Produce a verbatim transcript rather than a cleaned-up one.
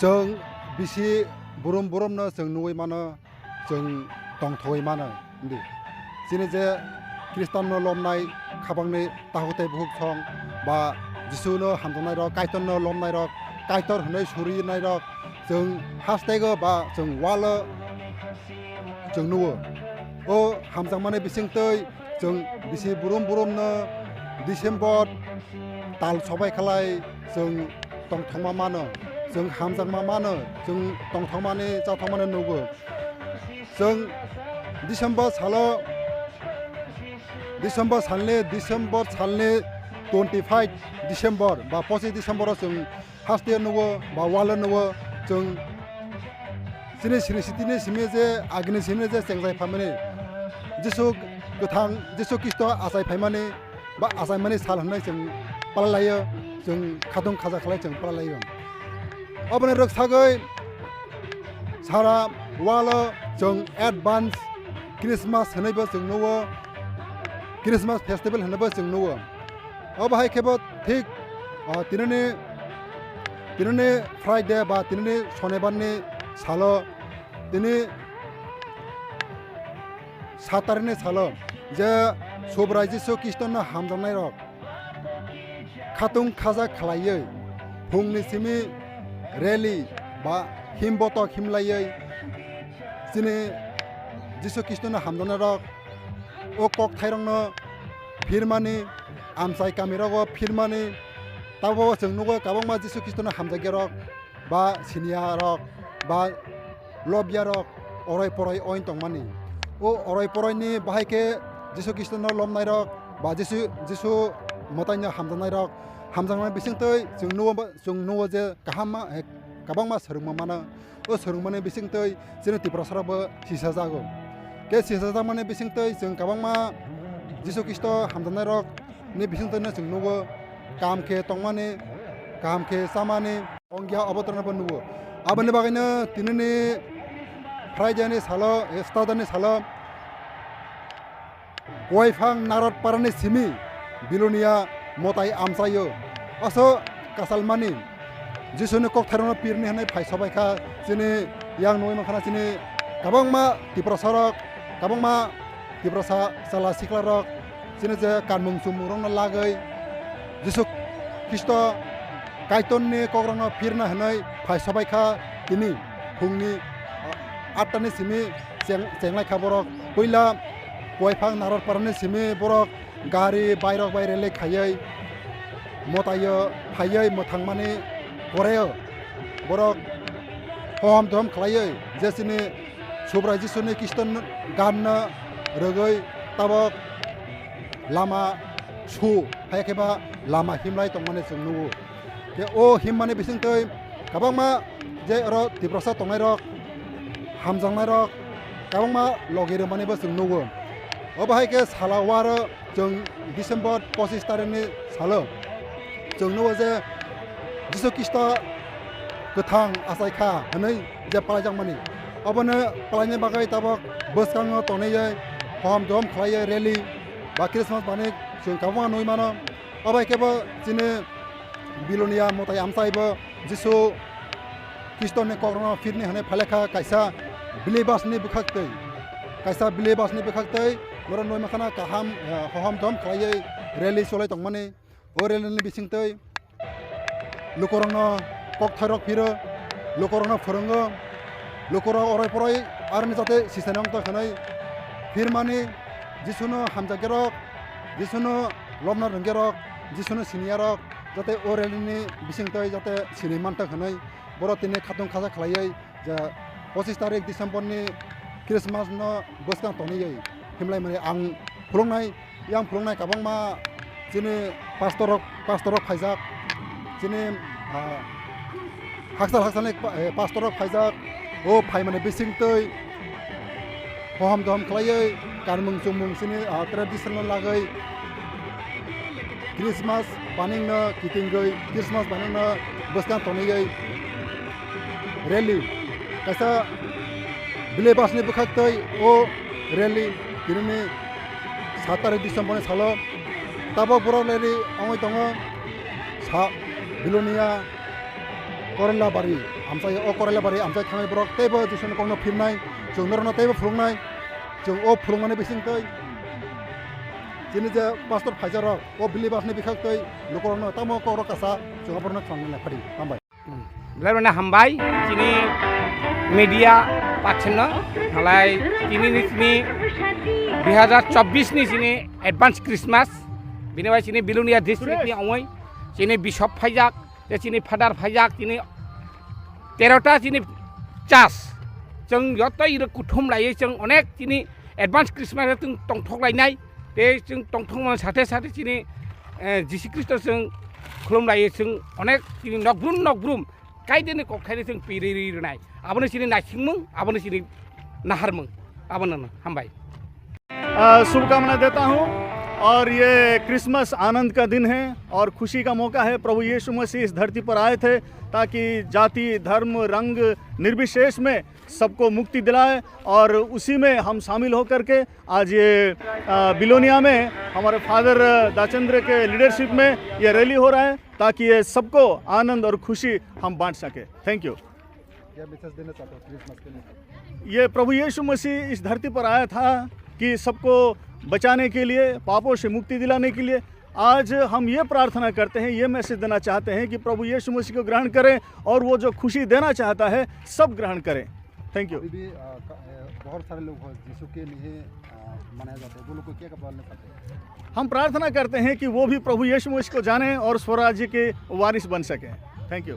Chwng bisi burum burumno chwng nugwi mano, chwng tongthogwi mano, hindi. Chini je Khristanno lomnai khabangni takhuk tei bukhuk song ba Jisuno hamjaknairok, Kaitorno lomnairok, Kaitor hwnwi surinairok chwng hasteo ba chwng walo chwng nugo. O hamjakmani bisingtwi chwng bisi burum burumno December tal sobai khalai chwng tongthokma mano, chwng hamjakma mano, chwng tongthokmani chathokmani nugo. Chwng December salo, December salni, December salni twenty five December ba pochis December o chwng haste nugo ba walo nugo chwng chini sini sitini simi je agini simi je chengjai phaimani Jisu kwthang Jisu Khristo achai phaimani ba achaimani sal hwnwi chwng palailaio, chwng khatung khaja khlai chwng palailaio. Oboni rwksagwi sara walo chwng advance Christmas hwnwibo chwng nugo, Christmas festival hwnwibo chwng nugo. Obo hai khebo thik, ah, tinini, tinini Friday ba tinini Sonibarni salo, tini sat tarikni salo je Subrai Jisu Khristono hamjaknairok khatung khaja khlaiwi phungni simi rally ba himbotok himlaiwi chini Jisu Khristono hamjaknairok o kokthairokno phirmani, amchai kamirogo phirmani, tabo chwng nugo kwbangma Jisu Khristono hamjakyarok ba siniyarok ba lobyarok oroi poroi oin tongmani. O oroi poroini bahai khe Jisu Khristono lomnairok ba Jisu, Jisu mwtaino hamjaknairok, hamjaknai bisingtwi chwng nugo, chwng nugo je kaham ma, eh, kwbangma swrwngma mano. O swrwngmani bisingtwi chini Tiprasarokbo sisajago. Khe sisajakmani bisingtwi chwng kwbangma Jisu Khristo hamjaknairokni bisingtwino chwng nugo, kaham khe tongmani, kaham khe chamani, ongya obotorno bo nugo. Aboni bagwino tinini Friday ni salo, eh, Saturday ni salo Koiphang Narot Parani simi Bilonia mwtai amchaio. Aso kasalmani Jisuni kokthairokno pirni hwnwi phai sobai kha chini yang nugwi mankha na chini kwbangma Tiprasarok, kwbangma Tiprasa chwla siklarok chini je kanmung chumung rokno lagwi Jisu Khristo Kaitorni kokrokno pirna hwnwi phai sobai kha tini phungni, ah, atta ni simi cheng-, chenglai kha borok. Puila Koiphang Narot Parani simi borok gari bairok bai rele khaiwi mwtaio phaiwi mwthangmani poreo borok hohom dohom khlaiwi je chini Subrai Jisuni Khristo ganno rwgwi tabok lama su hai khe ba lama himlai tongmani chwng nugo. Khe o himmani bisingtwi kwbangma je oro Tiprasa tongnairok, hamjaknairok kwbangma logi rwmanibo chwng nugo. Obo hai khe sala waro chwng December pochis tarikni salo chwng nugo je Jisu Khristo kwthang achai kha hwnwi je palaijakmani. Obono palaina bagwi tabok bwskango tonwi hohom dohom khlaiwi rally ba Christmas manwi chwng kwbangma nugwi mano. Obo hai khe bo chini Bilonia mwtai amchai bo Jisu Khristoni kokrokno phirni hwnwi phailai kha kaisa believers ni bwkhaktwi. Kaisa believers ni bwkhaktwi norok nugwi mankha na kaham, eh, hohom dohom khlaiwi rally cholai tongmani. O rally ni bisingtwi lukurokno kokthairok phiro, lukurokno phwrwngo, lukurok oroi poroi aroni jate sisaini ongtoi hwnwi phirmani, Jisuno hamjakyarok, Jisuno lobna rwngkyarok, Jisuno siniyarok jate o rally ni bisingtwi jate sinwi mantwk hwnwi borok tini khatung khaja khlaiwi je pochis tarik December ni Christmas no bwskang tonwi himlai mani ang khuluknai. Yang phuluknai kwbangma chini pastor rok, pastor rok phaijak, chini, ah, hakchal hakchalni pa-, eh, pastor rok phaijak. O phaimani bisingtwi hohom dohom khlaiwi kanmung chumung chini, ah, traditional lagwi Christmas baningno kitingwi Christmas baningno bwskang tonwi rally kaisa believers ni bwkhaktwi o rally tinini sat tarik December ni salo tabok borok rally wngwi tongo sa Bilonia Korela bari amchai, o Korela bari amchai thangnai borok teibo Jisuni kokno phirnai, chwng norokno teibo phuluknai, chwng o phulukmani bisingtwi chini je pastor phaijarok o believers ni bikhaktwi lukurokno tamo kokrok kasa chwng aborokno khwnangnai phadi. Hambai. Belai belai hambai chini media person no, halai chini ni chini dui hazar chobbish ni chini advance Christmas, bini bai chini Bilonia district ni ongoi chini bishop phaijak, je chini father phaijak, chini terota chini church, chwng joto iro kuthum laiwi chwng onek chini advance Christmas chwng tongthok lainai, tei chwng tongthok mani sathe sathe chini, eh, Jisu Khristo chwng khulum laiwi chwng onek chini nokbrum nokbrum kaideni kok thaini chwng piriri rwnai. Abono chini naisingmung, abono chini naharmung, abono hambai. अ, शुभकामना देता हूँ। और ये क्रिसमस आनंद का दिन है और खुशी का मौका है। प्रभु यीशु मसीह इस धरती पर आए थे ताकि जाति, धर्म, रंग निर्विशेष में सबको मुक्ति दिलाए और उसी में हम शामिल होकर के आज ये, अ, बिलोनिया में हमारे फादर दाचंद्र के लीडरशिप में ये रैली हो रहा है ताकि ये सबको आनंद और खुशी हम बांट सके। Thank you. क्या मैसेज देना चाहते हो क्रिसमस के लिए? ये प्रभु यीशु मसीह इस धरती पर आया था कि सबको बचाने के लिए, पापों से मुक्ति दिलाने के लिए। आज हम ये प्रार्थना करते हैं, ये मैसेज देना चाहते हैं कि प्रभु यीशु मसीह को ग्रहण करें और वो जो खुशी देना चाहता है, सब ग्रहण करें। Thank you. अभी भी, अ, क-, अ, बहुत सारे लोग हो, यीशु के लिए, अ, मनाया जाता है, वो लोग को क्या बोलना चाहते हैं? हम प्रार्थना करते हैं कि वो भी प्रभु यीशु मसीह को जाने और स्वराज्य के वारिस बन सकें। Thank you.